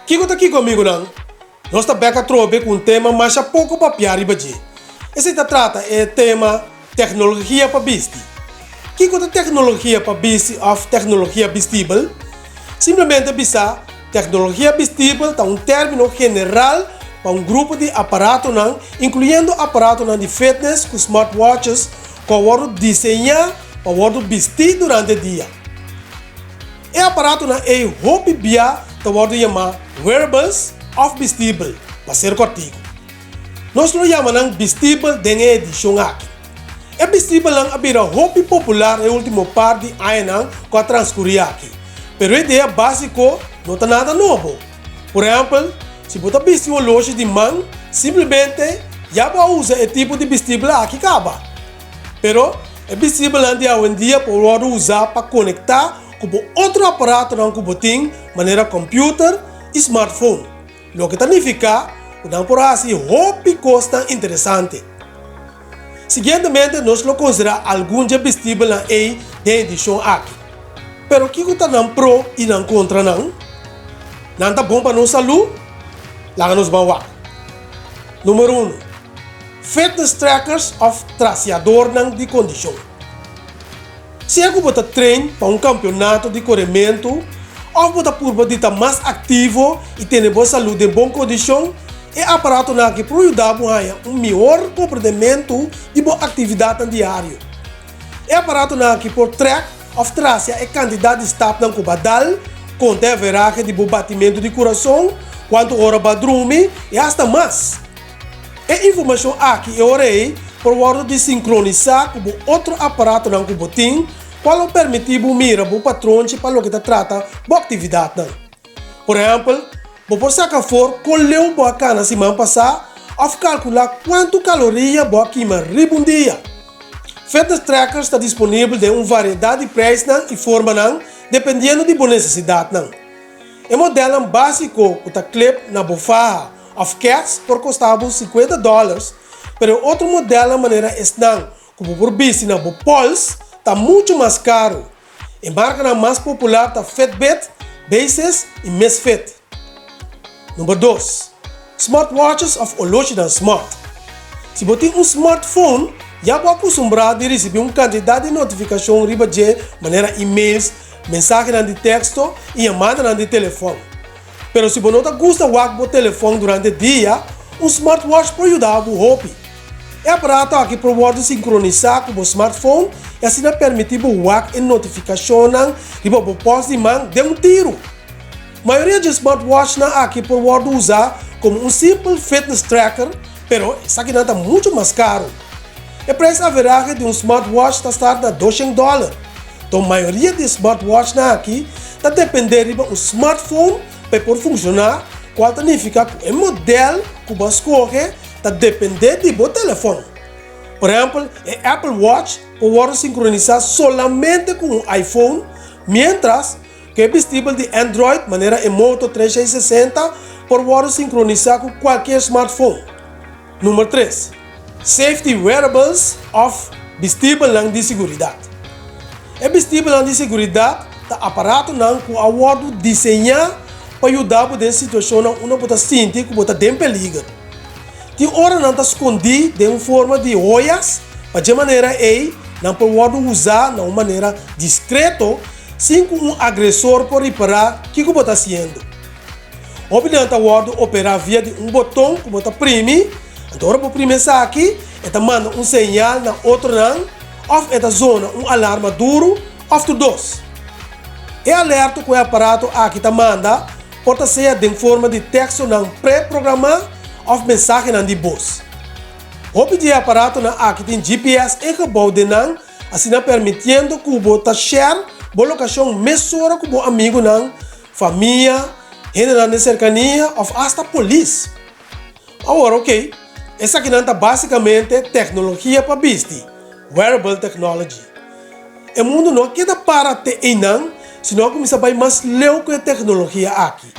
Kiko ta kiko, amigunan? Nos ta bek atrobe ku un tema masha poko papiá riba dje. Esei ta trata e tema teknologia pa bisti. Kiko ta teknologia pa bisti òf teknologia bistibel? Simplemente bisá, teknologia bistibel ta un término general pa un grupo di aparatonan, inkluyendo aparatonan di fitness ku smartwatches, ku a wòrdu diseñá pa wòrdu bistí durante dia. E aparatonan ei hopi bia ta wòrdu yamá wearables òf bistibel, pa ser kòrtiku. Nos lo yama nan bistibel den e edishon aki. E bistibelnan a bira hopi popular e último par di añanan ku a transkurí aki, pero e idea básiko no ta nada nobo. Por ehèmpel, si bo ta bisti un oloshi di man, simplemente ya bo a usa e tipo di bistibel aki kaba. Pero, e bistibelnan di awendia por wòrdu usá pa konektá ku bo otro aparatonan ku bo tin, manera kòmpiuter i smartphone, loke ta nifiká ku nan por hasi hopi kosnan interesante. Siguientemente nos lo konsiderá algun dje bistibelnan ei den e edishon aki. Pero kiko ta nan pro i nan kontranan? Nan ta bon pa nos salú? Laga nos ban wak. Número unu. Fitness trackers òf trasiadornan di kondishon. Sea ku bo ta train pa un kampionato di korementu òf bo ta purba di ta mas aktivo i tene bo salú den bon kondishon, e aparatonan aki por yuda bo haña un mihor komprendementu di bo aktividatnan diario. E aparatonan aki por track òf trasia e kantidat di stapnan ku bo a dal, konta e averahe di bo batimentu di kurason, kuantu ora bo a drumi i asta mas. E informashon aki e ora ei por wòrdu di sinkronisá ku bo otro aparatonan ku bo tin, kual lo permití bo mira bo patronchi pa loke ta trata bo aktividatnan. Por ehèmpel, bo por saka afor kon leu bo a kana siman pasá òf kalkulá kuantu kaloria bo a kima riba un dia. Fitness trackers ta disponibel den un variedat di preisnan i formanan dependiendo di bo nesesidatnan. E modelnan básiko ku ta klep na bo faha òf kèts por kosta bo sinkuenta dòlars, pero e otro modelnan manera esnan ku bo por bisti na bo pòls ta muchu mas karu. E markanan mas popular ta Fitbit, Basis i Misfit. Number dos, smartwatches òf oloshinan smart. Si bo tin un smartphone, ya bo a kustumbrá di risibí un kantidat di notifikashon riba dje manera emails, mensahenan di teksto i yamadanan di telefòn. Pero si bo no ta gusta wak bo telefòn durante dia, un smartwatch por yuda bo hopi. E aparato aki por wòrdu sinkronisá ku bo smartphone i asina permití bo wak e notifikashonnan riba bo pòs di man den un tiru. Mayoria dje smartwatchnan aki por wòrdu usá komo un simpel fitness tracker, pero esakinan ta muchu mas karu. E preis averahe di un smartwatch ta start na doshen dòler. Don mayoria di e smartwatchnan aki ta dependé riba un smartphone pa e por funshoná, kual ta nifiká ku e modèl ku bo a skohe ta dependé di bo telefòn. Por ehèmpel, e Apple Watch por wòrdu sinkronisá solamente ku un iPhone, miéntras ku e bistibel di Android manera e Moto 360 por wòrdu sinkronisá ku kualkier smartphone. Number tres, safety wearables òf bistibelnan di siguridat. E bistibelnan di siguridat ta aparatonan ku a wòrdu diseñá pa yuda bo den situashonnan unda bo ta sinti ku bo ta den peliger. Tin ora nan ta skondí den un forma di hoyas, pa dje manera ei nan por wòrdu usá na un manera diskreto sin ku un agresor por ripará kiko bo ta hasiendo. Hopi nan ta wòrdu operá via di un boton ku bo ta primi, anto ora bo primi esaki e ta manda un señal na otronan òf e ta zona un alarma duru òf tur dos. E alerto ku e aparato aki ta manda por ta sea den forma di tekstonan pre-programá òf mensahenan di bos. Hopi di e aparatonan aki tin GPS ingebou den nan, asina permitiendo ku bo ta share bo lokashon mesora ku bo amigunan, Famia, hendenan den serkania òf asta polis. Awor oke, esakinan ta básikamente teknologia pa bisti, wearable technology. E mundu no a keda para te einan, sino a kuminsá bai mas leu ku e teknologia aki.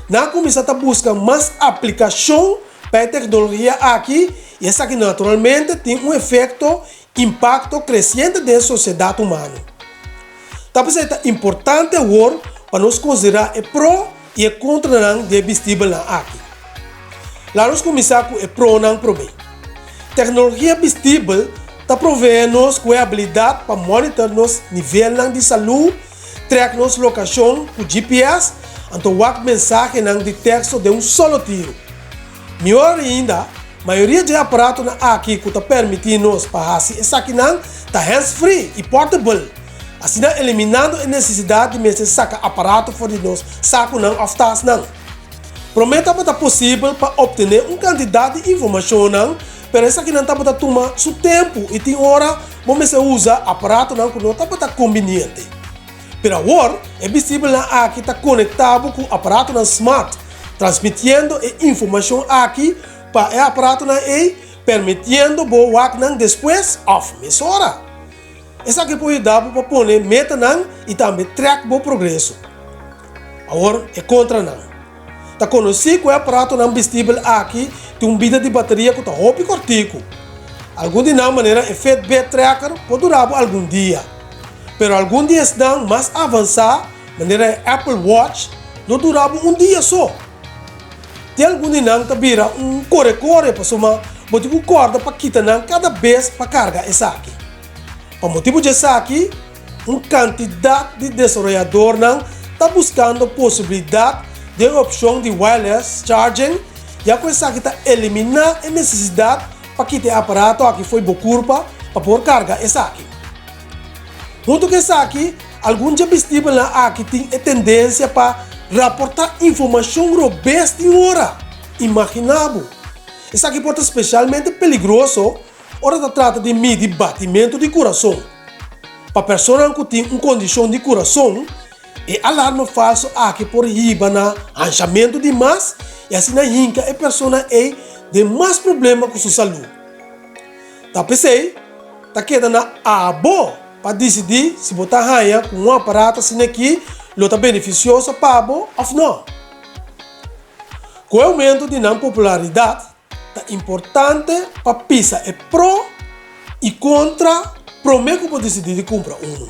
Nan a kuminsá ta buska mas aplikashon pa e teknologia aki i esaki naturalmente tin un efekto, impakto, kresiente den e sosiedat humano. Ta p'esei ta importante awor pa nos konsiderá e pro. i e kontranan di e bistibelnan aki. Laga nos kuminsá ku e pronan promé. Teknologia bistibel ta proveé nos ku e abilidat pa monitor nos nivelnan di salú, trèk nos lokashon ku GPS, anto wak mensahenan di teksto den un solo tiru. Mihor ainda, mayoria dje aparatonan aki ku ta permití nos pa hasi esakinan ta hands-free i portable, asina eliminando e nesesidat di mester saka aparato for di nos sakunan òf tasnan. Promé tabata posibel pa optené un kantidat di informashonnan, pero esakinan tabata tuma su tempu i tin ora bo mester usa aparatonan ku no tabata kumbiniente. Pero awor, e bistibelnan aki ta konektá bo ku aparatonan smart, transmitiendo e informashon aki pa e aparatonan ei, permitiendo bo wak nan despues òf mesora. Esaki por yuda bo pa pone metanan i tambe trèk bo progreso. Awor, e kontranan. Ta konosí ku e aparatonan bistibel aki tin un bida di bateria ku ta hopi kòrtiku. Algun di nan, manera e Fitbit Tracker, por dura bo algun dia. Pero algun di esnan mas avansá, manera e Apple Watch, lo dura bo un dia so. Tin algun di nan ta bira un kore-kore pasobra bo tin ku kòrda pa kita nan kada bes pa karga esaki. Pa motibu di esaki, un kantidat di desaroyadornan ta buskando posibilidat den opshon di wireless charging ya ku esaki ta eliminá e nesesidat pa kita e aparato aki fo'i bo kurpa pa por karga esaki. Huntu ku esaki, algun dje bistibelnan aki tin e tendensia pa raportá informashon robes tin ora. Imaginá bo! Esaki por ta spesialmente peligroso ora ta trata di midi batimentu di kurason. Pa personanan ku tin un kondishon di kurason, e alarma falso aki por hiba na hanshamentu di mas i asina hinka e persona ei den mas problema ku su salú. Ta p'esei, ta keda na abo pa disidí si bo ta haña ku un aparato asina aki lo ta benefisioso pa bo òf nò. Ku e oumento di nan popularidat, Ta importante pa pisa e pro i kontra promé ku bo disidí di kumpra unu.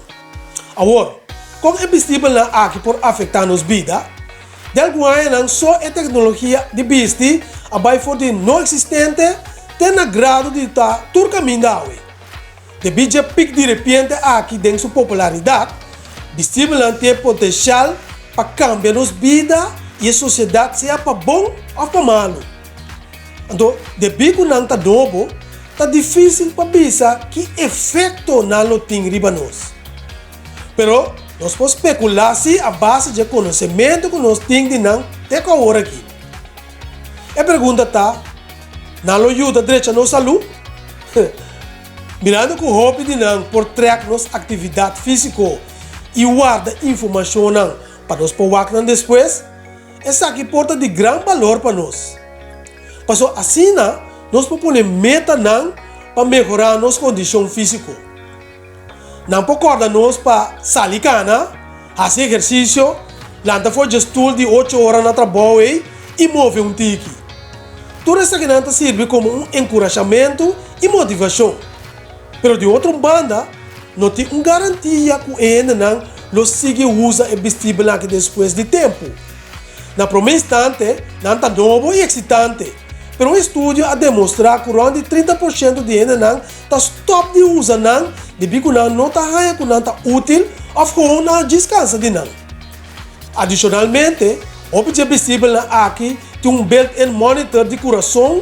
Awor, kon e bistibelnan aki por afektá nos bida? Den algun añanan so e teknologia di bisti a bai for di no eksistente te na grado di ta tur kaminda awe. Debí dje pik direpiente aki den su popularidat, bistibelnan tin e potensial pa kambia nos bida i e sosiedat sea pa bon òf pa malu. Anto, debí ku nan ta nobo, ta difísil pa bisa ki efekto nan lo tin riba nos. Pero, nos por spekulá sí a base dje konosementu ku nos tin di nan te ku awor aki. E pregunta ta, Nan lo yuda drecha nos salú? Mirando ku hopi di nan por trèk nos aktividat físiko i warda informashonnan pa nos por wak nan despues, esaki por ta di gran balor pa nos. Pasobra asina nos por pone metanan pa mehorá nos kondishon físiko. Nan por kòrda nos pa sali kana, hasi ehersisio, lanta for dje stul di ocho ora na trabou ei i move un tiki. Tur esakinan ta sirbi komo un enkurashamentu i motivashon. Pero di otro banda, no tin un garantia ku e hendenan lo sigui usa e bistibelnan aki despues di tempu. Na promé instante, nan ta nobo i eksitante, pero un estudio a demostrá ku rònt di 30 por shento di hendenan ta stòp di usa nan debí ku nan no ta haña ku nan ta útil òf gewoon nan a djis kansa di nan. Adishonalmente, hopi dje bistibelnan aki tin un built-in monitor di kurason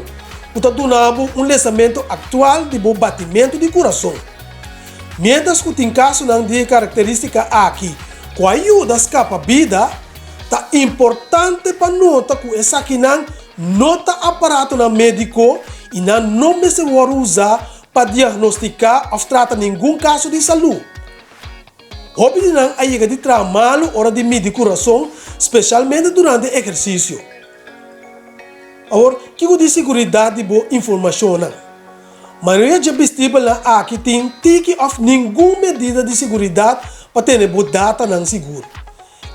ku ta duna bo un lesamentu aktual di bo batimentu di kurason. Miéntras ku tin kasonan di e karakterístika aki ku a yuda skapa bida, ta importante pa nota ku esakinan no ta aparatonan médiko i nan no mester wòrdu usá pa diagnostiká òf trata ningun kaso di salú. Hopi di nan a yega di traha malu ora di midi kurason, spesialmente durante ehersisio. Awor, kiko di siguridat di bo informashonnan? Mayoria dje bistibelnan aki tin tiki òf ningun medida di siguridat pa tene bo datanan sigur.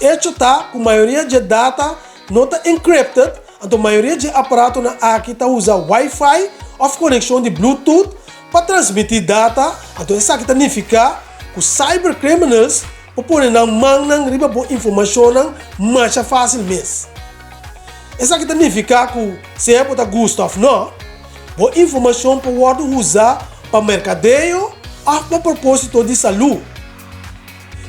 Echo ta ku mayoria dje data no ta encrypted, anto mayoria dje aparatonan aki ta usa Wi-Fi òf konekshon di Bluetooth pa transmití data, anto esaki ta nifiká ku cybercriminals por pone nan mannan riba bo informashonnan masha fásil mes. Esaki ta nifiká ku sea bo ta gusta òf nò, bo informashon por wòrdu usá pa merkadeo òf pa propósito di salú.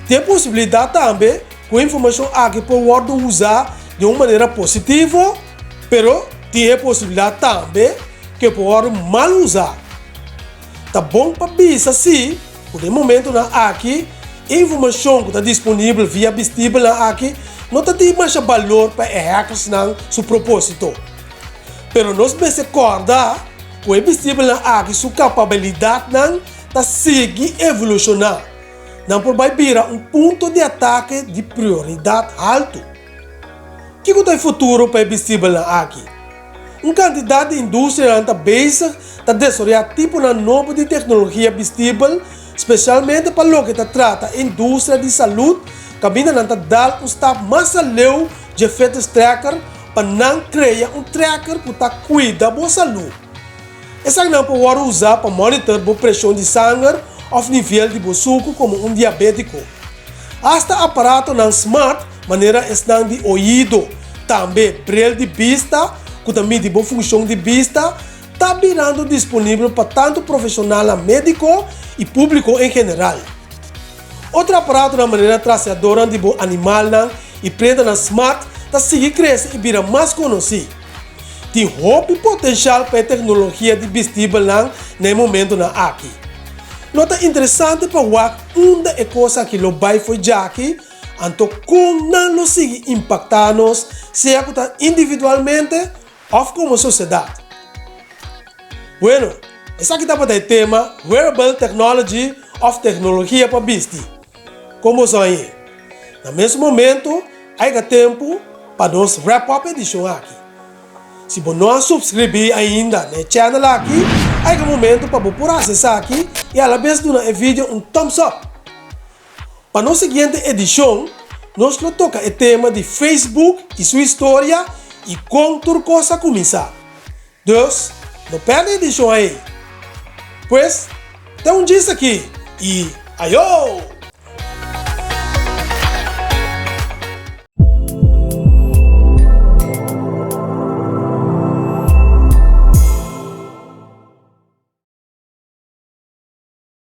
Tin e posibilidat tambe ku e informashon aki por wòrdu usá di un manera positivo, pero tin e posibilidat tambe ku e por wòrdu mal usá. Ta bon pa bisa si ku den momentunan aki e informashon ku ta disponibel via bistibelnan aki no ta di masha balor pa e hackersnan su propósito. Pero nos mester kòrda ku e bistibelnan aki su kapabilidatnan ta sigui evolushoná. Nan por bai bira un punto di atake di prioridat haltu. Kiko ta e futuro pa e bistibelnan aki? Un kantidat di industrianan ta bezig ta desaroyá tiponan nobo di teknologia bistibel, spesialmente pa loke ta trata e industria di salud, kaminda nan ta dal un stap mas aleu dje fitness tracker pa nan krea un tracker ku ta kuida bo salú. Esakinan por wòrdu usá pa monitor bo preshon di sanger òf nivel di bo suku komo un diabétiko. Asta aparatonan smart manera esnan di oido, tambe bril di bista ku ta midi bo funshon di bista, ta birando disponibel pa tantu profeshonalnan médiko i públiko en general. Otro aparatonan manera traseadornan di bo animalnan i prendanan smart ta sigui krese i bira mas konosí. Tin hopi potenshal pa e teknologia di bistibelnan na e momentunan aki. Lo ta interesante pa wak unda e kos aki lo bai fo'i djaki, anto kon nan lo sigui impaktá nos sea ku ta individualmente òf komo sosiedat. Bueno, esaki tabata e tema Wearable Technology òf Teknologia pa Bisti. Kon boso a hañ'é? Na mes momento a yega tempu pa nos wrap up edishon aki. Si bo no a subscribi ainda na e channel aki, a yega momento pa bo por hasi esaki i alabes duna e video un thumbs up. Pa nos siguiente edishon nos lo toka e tema di Facebook i su historia i kon tur kos a kuminsá. Dus, no pèrdè e edishon ei. Pues, te un djis aki i ayo!